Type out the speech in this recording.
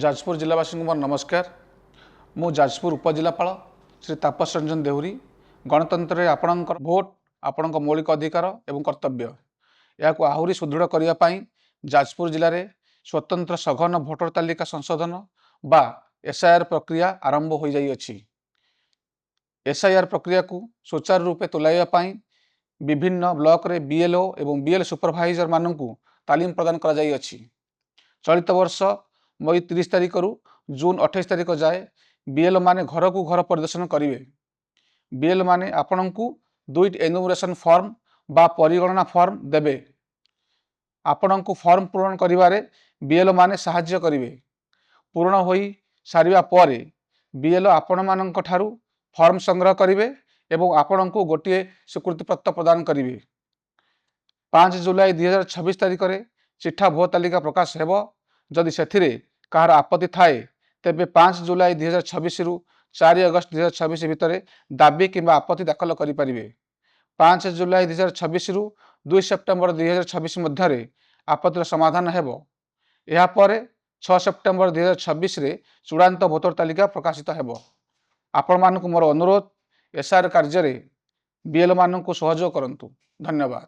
ଯାଜପୁର ଜିଲ୍ଲାବାସୀଙ୍କୁ ମୋର ନମସ୍କାର। ମୁଁ ଯାଜପୁର ଉପଜିଲ୍ଲାପାଳ ଶ୍ରୀ ତାପସ ରଞ୍ଜନ ଦେହୁରୀ। ଗଣତନ୍ତ୍ରରେ ଆପଣଙ୍କର ଭୋଟ ଆପଣଙ୍କ ମୌଳିକ ଅଧିକାର ଏବଂ କର୍ତ୍ତବ୍ୟ। ଏହାକୁ ଆହୁରି ସୁଦୃଢ଼ କରିବା ପାଇଁ ଯାଜପୁର ଜିଲ୍ଲାରେ ସ୍ୱତନ୍ତ୍ର ସଘନ ଭୋଟର ତାଲିକା ସଂଶୋଧନ ବା ଏସ୍ଆଇଆର୍ ପ୍ରକ୍ରିୟା ଆରମ୍ଭ ହୋଇଯାଇଅଛି। ଏସ୍ଆଇଆର୍ ପ୍ରକ୍ରିୟାକୁ ସୁଚାରୁ ରୂପେ ତୁଲାଇବା ପାଇଁ ବିଭିନ୍ନ ବ୍ଲକରେ ବିଏଲ୍ଓ ଏବଂ ବିଏଲ୍ ସୁପରଭାଇଜରମାନଙ୍କୁ ତାଲିମ ପ୍ରଦାନ କରାଯାଇଅଛି। ଚଳିତ ବର୍ଷ ମଇ 30 ତାରିଖରୁ ଜୁନ୍ 28 ତାରିଖ ଯାଏ ବିଏଲ୍ଓ ମାନେ ଘରକୁ ଘର ପରିଦର୍ଶନ କରିବେ। ବିଏଲ୍ଓ ମାନେ ଆପଣଙ୍କୁ ଦୁଇଟି ଏନୁମରେସନ୍ ଫର୍ମ ବା ପରିଗଣନା ଫର୍ମ ଦେବେ। ଆପଣଙ୍କୁ ଫର୍ମ ପୂରଣ କରିବାରେ ବିଏଲ୍ଓ ମାନେ ସାହାଯ୍ୟ କରିବେ। ପୂରଣ ହୋଇ ସାରିବା ପରେ ବିଏଲ୍ଓ ଆପଣମାନଙ୍କ ଠାରୁ ଫର୍ମ ସଂଗ୍ରହ କରିବେ ଏବଂ ଆପଣଙ୍କୁ ଗୋଟିଏ ସ୍ୱୀକୃତିପତ୍ର ପ୍ରଦାନ କରିବେ। 5 ଜୁଲାଇ 2026 ତାରିଖରେ ଚିଠା ଭୋଟ ତାଲିକା ପ୍ରକାଶ ହେବ। ଯଦି ସେଥିରେ କାହାର ଆପତ୍ତି ଥାଏ, ତେବେ 5 ଜୁଲାଇ 2026ରୁ 4 ଅଗଷ୍ଟ 2026 ଭିତରେ ଦାବି କିମ୍ବା ଆପତ୍ତି ଦାଖଲ କରିପାରିବେ। 5 ଜୁଲାଇ 2026ରୁ 2 ସେପ୍ଟେମ୍ବର 2026 ମଧ୍ୟରେ ଆପତ୍ତିର ସମାଧାନ ହେବ। ଏହାପରେ 6 ସେପ୍ଟେମ୍ବର 2026ରେ ଚୂଡ଼ାନ୍ତ ଭୋଟର ତାଲିକା ପ୍ରକାଶିତ ହେବ। ଆପଣମାନଙ୍କୁ ମୋର ଅନୁରୋଧ, ଏସ୍ଆଇଆର୍ କାର୍ଯ୍ୟରେ ବିଏଲ୍ଓମାନଙ୍କୁ ସହଯୋଗ କରନ୍ତୁ। ଧନ୍ୟବାଦ।